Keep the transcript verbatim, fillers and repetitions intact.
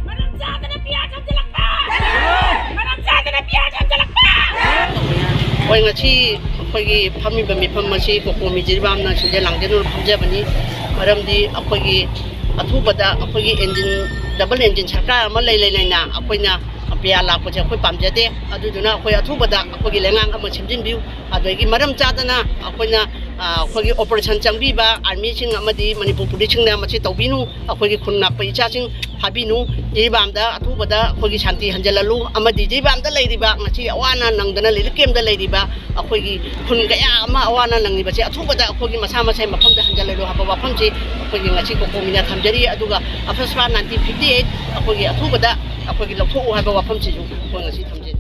ꯃꯔꯝ ꯆꯥꯗꯅ ꯄꯤꯌꯥꯔ ꯊꯝꯖꯤꯜꯂꯛꯄ! ꯃꯔꯝ ꯆꯥꯗꯅ ꯄꯤꯌꯥꯔ ꯊꯝꯖꯤꯜꯂꯛꯄ! ꯑꯩꯈꯣꯏ ꯉꯁꯤ ꯑꯩꯈꯣꯏꯒꯤ ꯐꯝꯃꯤꯕ ꯃꯤꯐꯝ ꯑꯁꯤ ꯀꯣꯀꯣꯃꯤ ꯖꯤꯔꯤꯕꯥꯝꯅ ꯁꯤꯟꯖ ꯂꯥꯡꯖꯗꯨꯅ ꯐꯝꯖꯕꯅꯤ꯫ ꯃꯔꯝꯗꯤ ꯑꯩꯈꯣꯏꯒꯤ ꯑꯊꯨꯕꯗ ꯑꯩꯈꯣꯏꯒꯤ engine, double engine ꯁꯔꯀꯥꯔ ꯑꯃ ꯂꯩ ꯂꯩ ꯂꯩꯅ ꯑꯩꯈꯣꯏꯅ ꯄꯤꯌꯥꯔ ꯂꯥꯛꯄꯁꯦ ꯑꯩꯈꯣꯏ ꯄꯥꯝꯖꯗꯦ꯫ ꯑꯗꯨꯗꯨꯅ ꯑꯩꯈꯣꯏ ꯑꯊꯨꯕꯗ ꯑꯩꯈꯣꯏꯒꯤ ꯂꯩꯉꯥꯛ ꯑꯃ ꯁꯦꯝꯖꯤꯟꯕꯤꯌꯨ꯫ ꯑꯗꯒꯤ ꯃꯔꯝ ꯆꯥꯗꯅ ꯑꯩꯈꯣꯏꯅ, ꯑ, ꯑꯩꯈꯣꯏꯒꯤ operation ꯆꯪꯕꯤꯕ armyꯁꯤꯡ ꯑꯃꯗꯤ ꯃꯅꯤꯄꯨꯔ policeꯁꯤꯡꯅ ꯃꯁꯤ ꯇꯧꯕꯤꯅꯨ꯫ ꯑꯩꯈꯣꯏꯒꯤ ꯈꯨꯟ ꯉꯥꯛꯄ ꯏꯆꯥꯁꯤꯡ ꯐꯥꯕꯤꯅꯨ꯫ ꯖꯤꯔꯤꯕꯥꯝꯗ ꯑꯊꯨꯕꯗ ꯑꯩꯈꯣꯏꯒꯤ ꯁꯥꯟꯇꯤ ꯍꯟꯖꯤꯜꯍꯜꯂꯨ꯫ ꯑꯃꯗꯤ ꯖꯤꯔꯤꯕꯥꯝꯗ ꯂꯩꯔꯤꯕ, ꯉꯁꯤ ꯑꯋꯥ ꯑꯅꯥ ꯅꯪꯗꯅ relief campꯇ ꯂꯩꯔꯤꯕ ꯑꯩꯈꯣꯏꯒꯤ ꯈꯨꯟ ꯀꯌꯥ ꯑꯃ ꯑꯋꯥ ꯑꯅꯥ ꯅꯪꯂꯤꯕꯁꯦ ꯑꯊꯨꯕꯗ ꯑꯩꯈꯣꯏꯒꯤ ꯃꯁꯥ ꯃꯁꯥꯒꯤ ꯃꯐꯝꯗ ꯍꯟꯖꯤꯜꯍꯜꯂꯨ ꯍꯥꯏꯕ ꯋꯥꯐꯝꯁꯤ ꯑꯩꯈꯣꯏꯒꯤ ꯉꯁꯤ ꯀꯣꯀꯣꯃꯤꯅ ꯊꯝꯖꯔꯤ꯫ ꯑꯗꯨꯒ ꯑꯐꯁꯄꯥ nineteen fifty eight ꯑꯩꯈꯣꯏꯒꯤ ꯑꯊꯨꯕꯗ ꯑꯩꯈꯣꯏꯒꯤ ꯂꯧꯊꯣꯛꯎ ꯍꯥꯏꯕ ꯋꯥꯐꯝꯁꯤꯁꯨ ꯑꯩꯈꯣꯏ ꯉꯁꯤ ꯊꯝꯖꯔꯤ꯫